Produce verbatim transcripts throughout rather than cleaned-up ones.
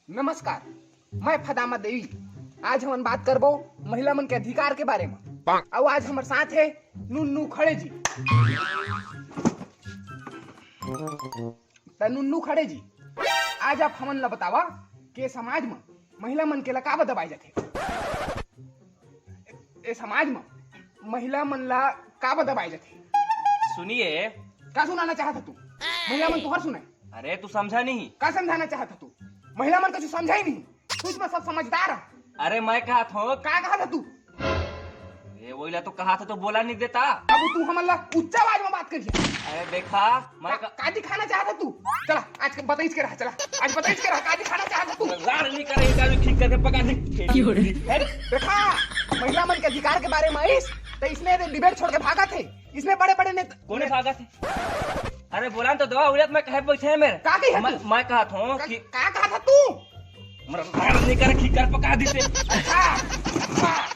नमस्कार, मैं फदामा देवी। आज हमन बात करबो महिला मन के अधिकार के बारे म। अउ आज हमर साथ हे नुन्नू खड़े जी। त नुन्नू खड़े जी, आज आप हमन ला बतावा के समाज म महिला मन के ला काबर दबाए जाथे? ए समाज म महिला मन ला काबर दबाए जाथे? सुनिए। का सुनाना चाहत ह तू? महिला मन तुहर सुनाए? अरे, तू समझा नहीं। का समझाना चाहत ह तू? महिला मन कछु समझा ही नहीं। तू इसमें सब समझदार ह। अरे, मैं कहत हूँ। का कहत ह तू? ए, वही ला तो कहत हूँ तो बोला नहीं देता। अब तू हमन ला ऊंचा आवाज में बात करिए। अरे देखा, मैं का, का- का दिखाना चाहत ह तू? चला, आज के बताइस के रहा, चला। आज बताइस के रहा, का दिखाना चाहत ह तू? लाड़ नहीं करे, इनका भी ठीक करके पका दे। अरे, देखा, महिला मन के अधिकार के बारे में आइस, तो इसने डिबेट छोड़ के भागत हे। इसने बड़े-बड़े नेता कोने भागत हे? अरे बोला न तो दवा उड़त मैं कहे बैठे हे मेरे। का कही ह मैं, तू? मैं कहत हूँ का, कि का कहत ह तू? हमरा लाड़ नहीं करे, खिकर पका दीसे। अच्छा, अच्छा।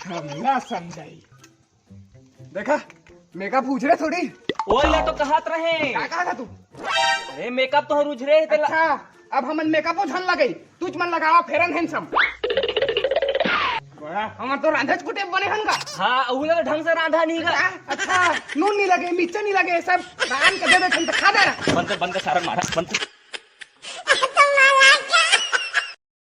हम ना समझाई। देखा, मेकअप उजरे थोड़ी। ओला तो कहत रहे। का कहत ह तू? अरे मेकअप तो हर उजरे हे तेला। अच्छा, अब हमन मेकअपो झन लगई, तुझ मन लगावा फेरन हैंडसम। बड़ा, हमर तो रांधेच कुटे बने हन का। हाँ, उला तो ढंग से रांधा नहीं गा। अच्छा, अच्छा, नून नहीं लगे, मिर्चा नहीं लगे, सब रांध के दे दे, हम तो खा दे रहा। बंद कर, बंद कर, सारा मारा, बंद कर।